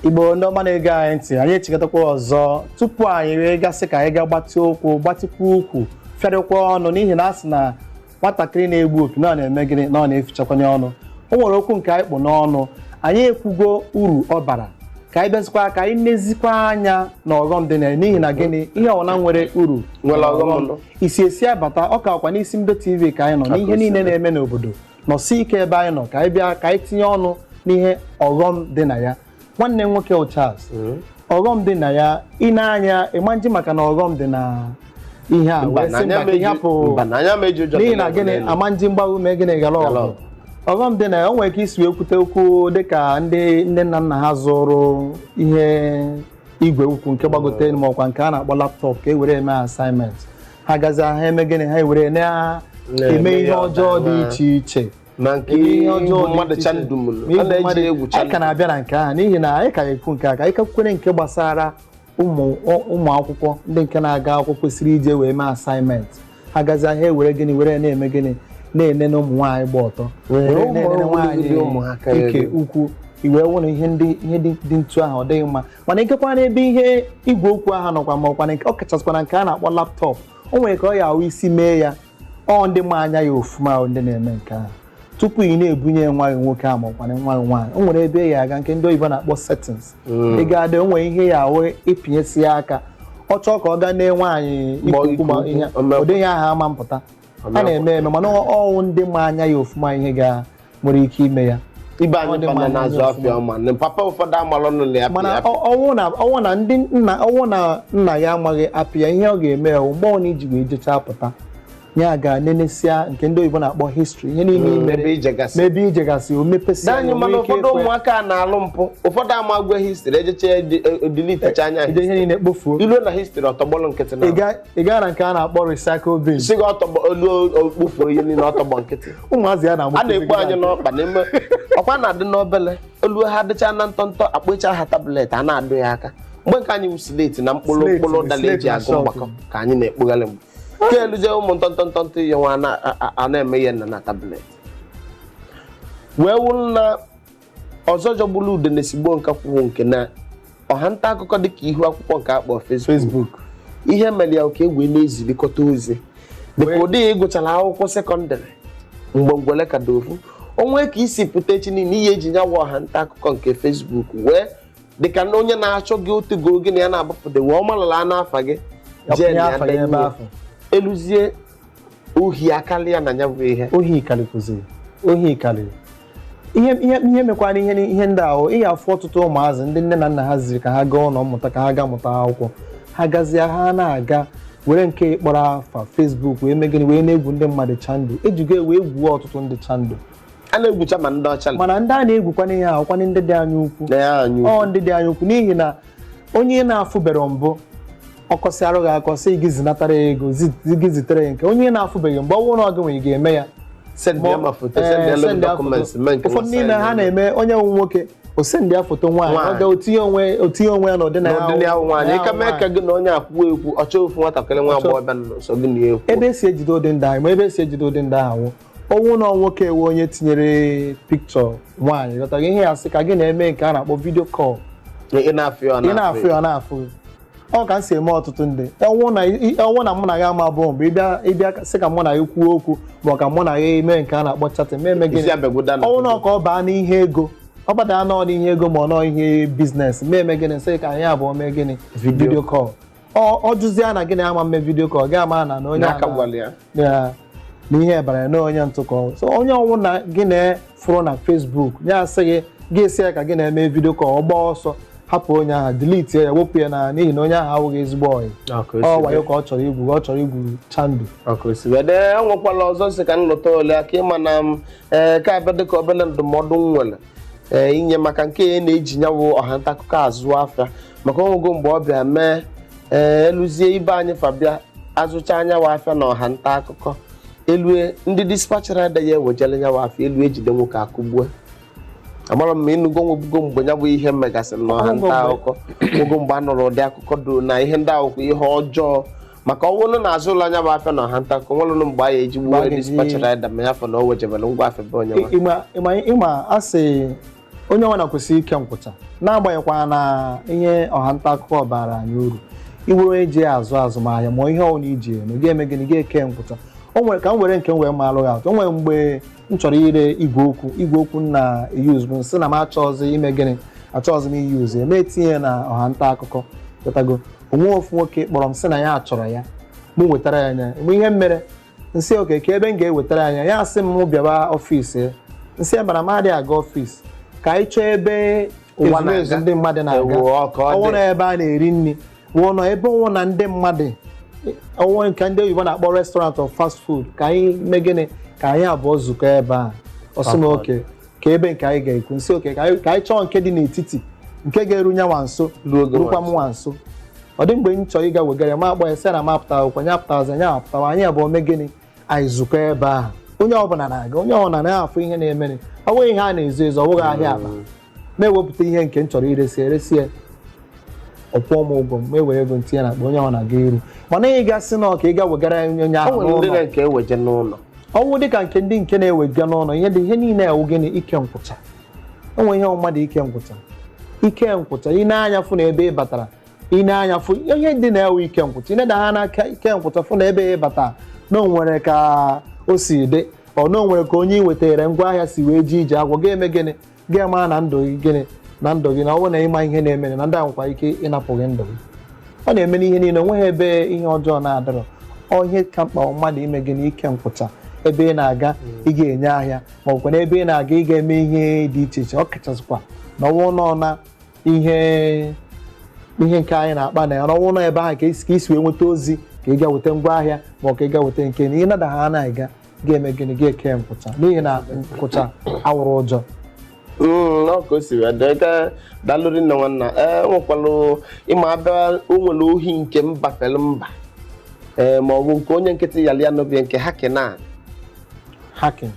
Igbo ndị ọma na-ege anyị ntị, anyị echikọtakwa ọzọ. Tupu anyị wee gasị ka anyị gaa gbatị ụkwụ, gbatịkwa ukwu, fịarịkwa ọnụ, n'ihi na a sị na nwatakịrị na-egbu opi na ọ na-eme gịnị? Na ọ na-efichakwanye ọnụ. O nwere okwu nke anyị kpụ n'ọnụ. Anyị ekwugo uru ọ bara, ka anyị bịazikwa ka anyị nezikwa anya na ọghọm dị na ya. N'ihi na gịnị? Ihe ọbụla nwere uru nwere ọghọm nọ. Isi esi abata ọ ka ọkwa n'Isi Mbido TV ka anyị nọ n'ihe niile na-eme n'obodo. Nọsi ike ebe anyị nọ, ka anyị bịa ka anyị tinye ọnụ n'ihe ọghọm dị na ya. Nwanne m nwoke Charles, ọghọm dị na ya, ị na-anya ịma nji maka na ọghọm dị na ihe a wee sị mba, ka ị hapụ. Mba, na anya m eji ụjọ. N'ihi na gịnị? Ama nji mgbawu mee gịnị? Gara Gara ọgụ. Ọgụ. Ọghọm dị na ya, o nwere ike isi wee kwute okwu dịka ndị nne na nna ha zụrụ ihe igwe ukwu nke gbagote, ma ọkwa nke a na-akpọ laptop, ka e were eme assignment. Ha gazi ha eme gịnị? Ha ewere na-eme ihe ọjọọ dị iche iche. Ma nke eme ihe ọjọọ igwu dị mmadụ iche iche. chandum. Ma a igwu na-eji mmadụ- egwu anyị ka na-abịa na nke ahụ, n'ihi na anyị ka ekwu nke a, ka anyị ka kwere nke gbasara ụmụ akwụkwọ ndị nke na-aga akwụkwọ kwesịrị ije wee mee assignment. Ha gazi ha ewere gịnị? Were na-eme gịnị? Na-enene ụmụ nwaanyị gba ọtọ, were na-enene nwaanyị ụmụ ụmụaka ike ego. Ukwu iwee wụ na ihe ndị ihe dị ntu ahụ ọ dịghị mma. Mana ikekwa n'ebe ihe igwe okwu ahụ nọkwa, ma ọkwa nke ọ kachasịkwa na nke a na-akpọ laptop, o nwere ka ọ ya ahụ isi mee ya. Ọ ndị ma anya ya ofuma ahụ, ndị na-eme nke ahụ, tupu ị na-ebunye nwa gị nwoke ahụ ma ọkwa nwa gị nwaanyị, o nwere ebe ya aga nke ndị oyibo na-akpọ settings. Ị ga-adị, o nwere ihe ya ahụ ịpịnyesi ya aka, ọ chọọ ka ọ gaa nee nwaanyị Ma ikwu ma ikwu ihe okwu, ụdị ihe ahụ ama mpụta. A na-eme eme, mana ọnwụ ndị ma anya ya ofuma ihe ga nwere ike ime ya. Ibe Ọ anyị dị bana mma na-azụ n'anya. Afịa ọma na papa ụfọdụ amalụ nụ na ya. Mana pịa. ọnwụ na ndị nna, ọnwụ na nna ya amaghị apị ya, ihe ọ ga-eme bụ mgbe ọbụla iji wee jechaa pụta, ya ga nenesia nke ndị oyibo na-akpọ history, ihe niile i mere ebe ijegasị. Ma ebe ijegasị, o mepesịa anyị ya, o mana nwee ike ụfọdụ ekwe. Ụmụaka na-alụ mpụ, ụfọdụ amagwe history, ejecha delete anya. Eje ihe niile kpofuo. Iluo na history, ọtọgbọlụ nkịtị na Ị gaa na nke a na-akpọ recycle bin. Si gị ọtọgbọ olu, okpofuo ihe niile, ọtọgbọ nkịtị. Ụmụazị ya na-amụ. A na-ekpu anyị n'ọkpa n'ime ọkwa na-adị n'obele olu, ha dịcha na ntọntọ, akpụcha ha tablet, a na-adụ ya aka. Mgbe nke anyị wụ slate na mkpụrụ Slate, mkpụrụ ụdara slate eji na agụ chalk. Mgbakọ ka anyị na-ekpugharị mgbe nke eluje ụmụ ntọntọ ntọntọ ihe nwa a na-eme ihe na tablet wee wụrụ na ọzọ jọgburu udene sigbuo nkakwuo nke na ọha nta akụkọ dịka ihu akwụkwọ nke akpọ Facebook. Facebook. Ihe mere ya ka e wee na-ezirikọta ozi dịka ụdị ịgụchara akwụkwọ secondary mgbe ngwele ka dị ofu onwe ka isi pụta echi niile, ihe eji nyawa ọha nta akụkọ nke Facebook wee dịka na onye na-achọ gị otugo gị na ya na-agbapụta wee ọ malala n'afa gị jee Ọpịnye na ya afa ya ebe denye. afọ. Eluzie ohi akarịa na ya bụ ihe. Ohi karịkwụziri ohi karịrị ihe mekwara ihe ndị ahụ. Ị ga-afụ ọtụtụ ụmụazị ndị nne na nna ha ziri ka ha gaa ụlọ mmụta, ka ha gaa mụta akwụkwọ, ha gazie, ha na-aga were nke kpọrọ afa Facebook wee mee gịnị? Wee na-egwu ndị mmadụ chandụ. Ejigo wee gwuo ọtụtụ ndị chandụ. A na-egwucha ma ndị ọcha. Mana ndị a na-egwukwana ihe ahụ kwana ndị dị anya ukwu. Na ya anyị. Ọ ndị dị anya ukwu, n'ihi na onye na-afụbere mbụ, ọkọsị arụ gị akọ, sị gị zinatara ya ego, gị zitere ya nke onye na-afụbeghị mgbe ọ bụrụ na ọ gị nwere ga-eme ya. Send ya ma foto, send ya Ee, send ya documents foto. mee nke Ụfọdụ n'ime ha na-eme onye nwe nwoke, o send ya foto nwaanyị. Nwaanyị. Ọ ga otinye onwe ya n'ụdị na ya n'ụdị ya nwaanyị. na ya Ịka mee ka gị na onye akwụkwọ ekwu ọchọ ofu nwatakịrị nwa agbọghọbịa nọ nso gị na ya ekwu. Ebe esi ejide ụdị ndị ahụ, ma ebe esi ejide ụdị ndị ahụ, ọnwụ na nwoke ewe onye tinyere pikchọ nwaanyị, ghọtara ihe ya, sị ka gị na-eme nke a na-akpọ video call. Ị na-afụ ya, ọ Ị na-afụ ya, ọ na-afụ gị. Ọ ka m si eme ọtụtụ ndị. Ọnwụ na mụ na ya ama abụọ mgbe ịbịa sị ka mụ na ya kwuo okwu, ma ọ ka mụ na ya eme nke a na-akpọ chatting, mee eme Isi gịnị? abịagwoda na Ọnwụ na ọ ka ọ baa n'ihe ego, ọ gbadara nọọ n'ihe ego, ma ọ nọọ ihe business, mee eme gịnị? Sị ka anyị abụọ mee gịnị? Video call. Ọ jụzie na gịnị ama mme video call gị, ama na onye a n'aka gwara ya na ihe bara ya na onye ntụkọ. So onye ọnwụ na gị na-fụrụ na Facebook ya asị gị, gị esi ya ka gị na-eme video call, ọ gbaa ọsọ hapụ onye ahụ, delete ya, wepụ ya na, n'ihi na onye ahụ awụghị ezigbo ọyị. Ọ wayo ka ọ chọrọ igwu, ọ chọrọ igwu chandụ. Ọkụsiwede enwekwala ọzọ si ka nlụta ole aka ịma na m ee ka abịa dịka obere ndụmọdụ m nwere ee inye maka nke ya na-eji nyawụ ọha nta akụkọ azụ afịa, maka onwego mgbe ọ bịa mee ee eluzie ibe anyị fabịa azụcha anyanwụ afịa na ọha nta akụkọ, elue ndị dispatch rider ya ewejele nyawa afịa, elu ejide nwoke akụgbue. Amara m ma ịnụgo nwebugo mgbe ya bụ ihe megasịrị n'ọha nta akụkọ, ogo mgbe a nụrụ ụdị akụkọ do na ihe ndị akwụkwọ ihe ọjọọ, maka ọ bụrụ na azụ ụlọ anya bụ afịa na ọha nta akụkọ nwere mgbe a ya eji Mgbe a gbuo ga-eji- dispatch rider ma ya fọ na o wejebere ngwa afịa be onye nwa. Ịma asị Onye ọbụla kwesịrị ike nkwụcha, n'agbanyeghịkwa na ihe ọha nta akụkọ bara anyị uru. Iwere onye ji azụ azụmahịa ma ihe ọbụla iji eme, ga-eme gịnị, ga-eke nkwụcha. O nwere ka m were nke m wee malụ ya atụ. O nwere mgbe m chọrọ ire igwe okwu, igwe okwu m na-eyuzu bụ nsị na m achọghịzị ime gịnị, achọghịzị m iyuzu eme, etinye na ọha nta akụkọ. Chọtago onwe ofu nwoke kpọrọ m sị na ya chọrọ ya, mụ wetara ya anya. Mgbe ihe m mere, nsị oke ka ebe m ga-ewetara ya anya, ya sị m bịawa office ya. Nsị ya bara m adịghị aga office, ka anyị chọọ ebe ụwa ezumezu na-aga. Ndị mmadụ na-aga. Ewu, ọ ka ọ ọwụ dị. na ebe a na-eri nri, wụ nọ ebe ọwụ na ndị mmadụ, ọwụ nke ndị oyibo na-akpọ restaurant of fast food, ka anyị mee gịnị, ka anyị abụọ zukọ ebe a. Ọsị m oke ka ebe nke anyị ga-ekwu. Nsị oke ka anyị chọọ nke dị n'etiti, nke ga-eru nyanwa nso, Ruo oge rukwa m nwa nso. Ọ dị mgbe m chọrọ ịga wegara ya, ma akpọ ya sị na m apụta akwụkwọ, nya apụtazi, nya apụtawa. Anyị abụọ mee gịnị, anyị zukọ ebe ahụ. Onye ọbụla na-aga, onye ọbụla na-afụ ihe na-emere. Ọ bụghị ihe a na-ezo ezo, ọ bụghị ahịa akpa. Ma ewepụta ihe nke m chọrọ iresi, eresi ya, ọ kwụọ m ụgwọ m, ma ewere ego ntinye n'akpa. Onye ọ na-aga iru, mana ị gasị na ọ ka ị ga wegara ya onye O ahụ nwere ndị n'ụlọ. na nke eweje n'ụlọ. Ọnwụ dịka nke ndị nke na-ewega n'ụlọ, ihe dị ihe niile ewu gịnị, ike nkwụcha. O nwere ihe mmadụ ike nkwụcha, ike nkwụcha. Ị na-anya fụ na ebe ị batara, ị na-anya fụ ihe ndị na-ewe ike nkwụcha, ị na ha n'aka ike nkwụcha, fụ na ebe ị batara na o nwere ka o si dị, ọ na o nwere ka onye ị wetara ngwaahịa si wee ji ije agwọ ga-eme gịnị, ga-ema na ndụ gị gịnị, na ndụ gị, na ọ bụrụ na ịma ihe na-eme na ndị ahụ nkwa ike ịnapụ gị ndụ gị. Ọ na-eme n'ihe niile, onweghị ebe ihe ọjọọ na-adịrọ. Ọ ihe ka mkpa mmadụ ime gị n'ike nkwụcha ebe ị na-aga, ị ga-enye ahịa, ma ọ bụkwa n'ebe ị na-aga ị ga-eme ihe dị iche iche. Ọ kachasịkwa na ọnwụ nọ na ihe ihe nke anyị na-akpa na ya, na ọnwụ nọ ebe ahụ ka isi wee nweta ozi ka ị ga weta ngwaahịa, ma ọ ka ị ga weta nke na ị nada ha anaghị ga-eme gịnị, ga-eke nkwụcha, n'ihi na nkwụcha awụrụ ụjọ. Ọ ka o si wee dị ka dalụri nna nwanna. Ee, nwekwalụ ịma abịa, o nwere ohi nke mba fere mba, ee, ma ọ bụ nke onye nkịtị yali ya n'obi nke ha kena. Hacking.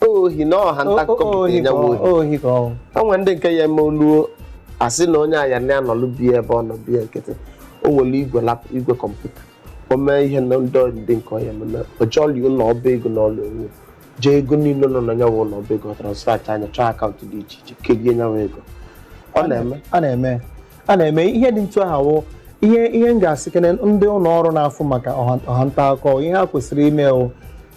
Ohi na ọha nta akụkọ Ohi butere ka ya bụ ọ ohi. Ohi ka ọ. O nwere ndị nke ya eme oluo, asị na onye aya na anọlụ bie ebe ọ nọ bie nkịtị, o nwere igwe igwe kọmputa, o mee ihe na ndị ndị nke ọ ya eme, ọ chọọli ụlọ ọba ego na ọlụ onwe jee ego niile nọ na nyanwụ ụlọ ọba ego, transfer anya, chọọ akaụntụ dị iche iche, kerie nyanwụ ego. Ọ na-eme. A na-eme, a na-eme ihe dị ntụ ahụ. Wụ ihe ihe m ga-asị kene ndị ụlọ ọrụ na-afụ maka ọha nta akụkọ, ihe ha kwesịrị ime wụ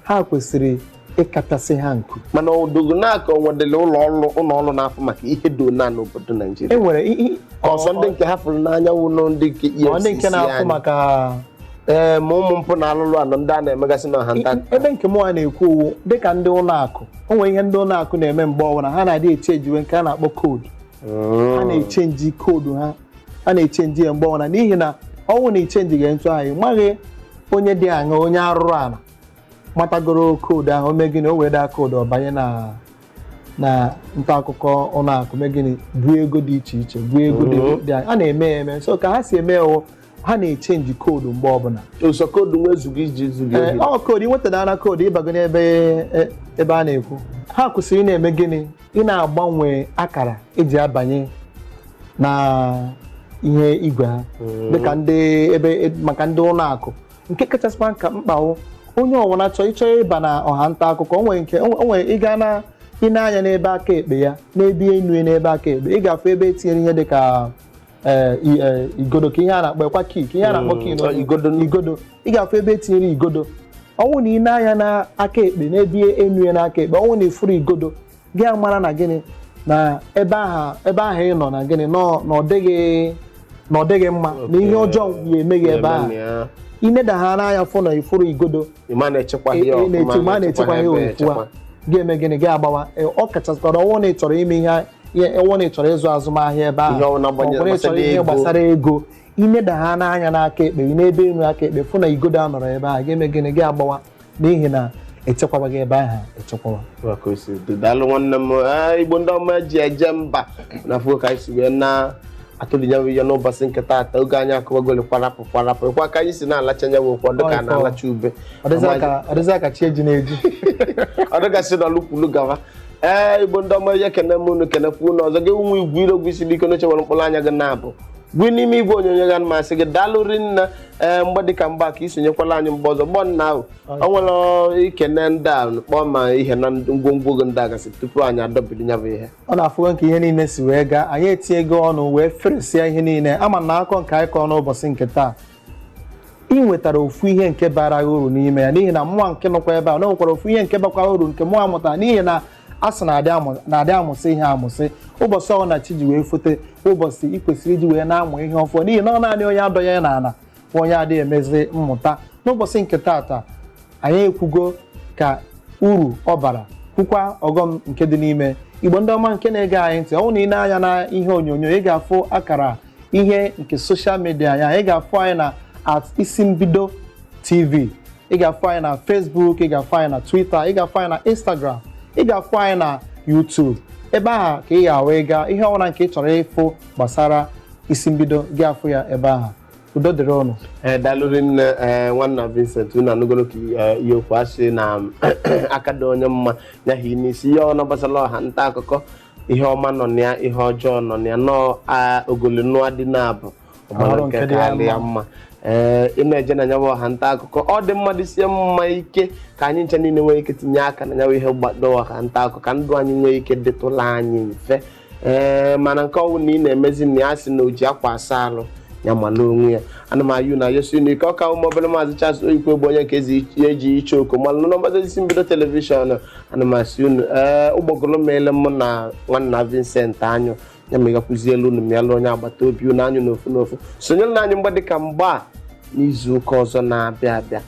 ha kwesịrị ịkachasị ha nku. Mana odogo na-aka o nwedịrị ụlọ ọrụ na-afụ maka ihe dị ona n'obodo E Naijiria nwere ọsọ ndị nke ha fụrụ n'anya wụ nọ ndị nke ọ ndị nke EFCC na-afụ anyị. maka Ee, ma ụmụ mpụ na alụlụ anọ ndị a na-emegasị n'ọha nta. Ebe nke mụnwa na-ekwu owu dịka ndị ụlọ akụ, o nwere ihe ndị ụlọ akụ na-eme mgbe ọbụla ha na-adị echenjiwe nke a na-akpọ code. Ha na-echenji code ha, ha na-echenji ya mgbe ọbụla, n'ihi na ọnwụ na ichenji ga ntụ ahụ, ị maghị onye dị aṅa, onye arụrụ ala matagoro code ahụ, o mee gịnị, o wee daa code, ọ banye na nta akụkọ ụlọ akụ, mee gịnị, buo ego dị iche iche, buo ego dị a na-eme ya eme. So ka ha si eme ya, ha na-echenji code mgbe ọbụla. Ụsọ code nwa ezugo iji zugo Ee, ohi. ọ code ị nwetara code ịbago n'ebe ebe a na-ekwu ha kwụsịrị ị na-eme gịnị, ị na-agbanwe akara eji abanye na ihe igwe ha, dịka ndị ebe maka ndị ụlọ akụ. Nke kachasịkwa nka mkpa wụ onye ọbụla chọọ ịchọ ịba na ọha nta akụkọ, o nwere nke o nwere ịga na ị na-anya n'ebe aka ekpe ya, n'ebe enu ya, n'ebe aka ekpe, ị ga-afụ ebe etinyere ihe dịka igodo, ka ihe a na-akpọ ekwa key, ka ihe a na-akpọ key Ọ, igodo. Igodo, ị ga-afụ ebe etinyere igodo. Ọnwụ na ị na-anya n'aka ekpe, n'ebe enu ya n'aka ekpe, ọnwụ na ifuru igodo gị, amara na gịnị, na ebe ahụ ị nọ na gịnị nọ, na ọ dịghị mma, na ihe ọjọọ ga-eme gị ebe ahụ. Ya. Ineda ha n'anya fụ na ifuru igodo, Ịma na-echekwa ihe ọfụma. Na-eche ma a na-echekwa ihe ebe ofu a echekwa. Ga-eme gịnị, ga-agbawa. Ọ kachasịkwara ọnwụ na ị chọrọ ime ihe, ọnwụ na ị chọrọ ịzụ azụmahịa ebe ahụ, Ihe ọbụla ma ọ bụrụ na ị chọrọ gbasara ihe ego. Gbasara ego, ineda ha n'anya n'aka ekpe gị, n'ebe enu aka ekpe, fụ na igodo a nọrọ ebe ahụ, ga-eme gịnị, ga-agbawa, n'ihi na echekwabaghị ebe ahụ echekwawa. Ka o si dị. Daalụ nwanne m. Ee, Igbo ndị ọma ji eje mba na afọ, ka anyị si wee na-atụlinyewe ihe n'ụbọchị nke taata, oge anyị akụwagoli kwarapụ kwarapụ ịkwa ka anyị si na-alacha nyawe okwu, ọ dịka a na-alacha ube. Ọ dịzị ka chi eji na-eji. Ọ dịgasị n'ọlụkwulu gawa. Ee, Igbo ndị ọma, ihe kene m unu, kenekwa unu ọzọ. Gị nwa igwe irogwu isi biko n'oche nwere mkpụrụ anya gị na-abụ. Gwi n'ime igwe onyonyo ga masị gị, daalụ rinne. Ee, mgbe dịka mgba ka isonyekwala anyị mgbe ọzọ gbọ nna ahụ o nwere ikene ndị a kpọọ ma ihe na ngwongwo gị ndị a gasị tupu anyị adọbiri ya bụ ihe. Ọ na-afụgo nke ihe niile si wee gaa, anyị etinyego ọnụ wee feresịa ihe niile ama na akọ nke anyị kọọ n'ụbọchị nke taa. Ị nwetara ofu ihe nke bara gị uru n'ime ya, n'ihi na mmụọ nke nọkwa ebe a na nwekwara ofu ihe nke bakwara uru nke mmụọ amụtara, n'ihi na a sị na-adị amụsị ihe amụsị. Ụbọchị ọ na chi ji wee fote, ụbọchị ị kwesịrị iji wee na-amụ ihe ọfụọ, n'ihi na ọ naanị onye adọnye n'ala bụ onye adịghị emezi mmụta. N'ụbọchị nke taata, anyị ekwugo ka uru ọ bara, kwukwa ọghọm nke dị n'ime. Igbo ndị ọma nke na-ege anyị ntị, ọ bụrụ na ị na-anya na ihe onyonyo, ị ga-afụ akara ihe nke social media anyị. Ị ga-afụ anyị na @IsimbidoTV, ị ga-afụ anyị na Facebook, ị ga-afụ anyị na Twitter, ị ga-afụ anyị na Instagram, ị ga-afụ anyị na YouTube. Ebe ahụ ka ị ga-ahụ ịga ihe ọbụla nke ị chọrọ ịfụ gbasara isi mbido gị, afụ ya ebe ahụ. Udo dịrị ụnụ. Ee, daalụ rinne. Ee, nwanna Vincent, unu anụgoro ka ihe okwu asị na aka dị onye mma nyaghị n'isi. Ihe ọna gbasara ọha nta akụkọ, ihe ọma nọ na ya, ihe ọjọọ nọ na ya, nọọ ogoli nụa dị na-abụ ọgbara Ọrụ nke nke dị ya ka ya mma. Mma. Ee, ị na-eje na nyawa ọha nta akụkọ, ọ dị mma, dịsie mma ike ka anyị nche niile nwee ike tinye aka na nyawa ihe gbado ọha nta akụkọ, ka ndụ anyị nwee ike dịtụla anyị mfe. Ee, mana nke ọwụ na ị na-emezi na ya sị na o ji akwa asa alụ ya mala onwe ya. Ana m ayụ na yosi unu ike ọka ụmụ obere maazị Charles Oyikwe bụ onye nke eji iche oku malụ n'ọmbaza isi mbido telivishọn. Ana m asị unu, ee, ụgbọgụrụ meele mụ na nwanna Vincent anyụ ya ma ịgakwuzielu unu mịalụ onye agbata obi unu anyụ n'ofu n'ofu. Sonyere na anyị mgbe dịka mgbe a n'izu ụka ọzọ na-abịa abịa.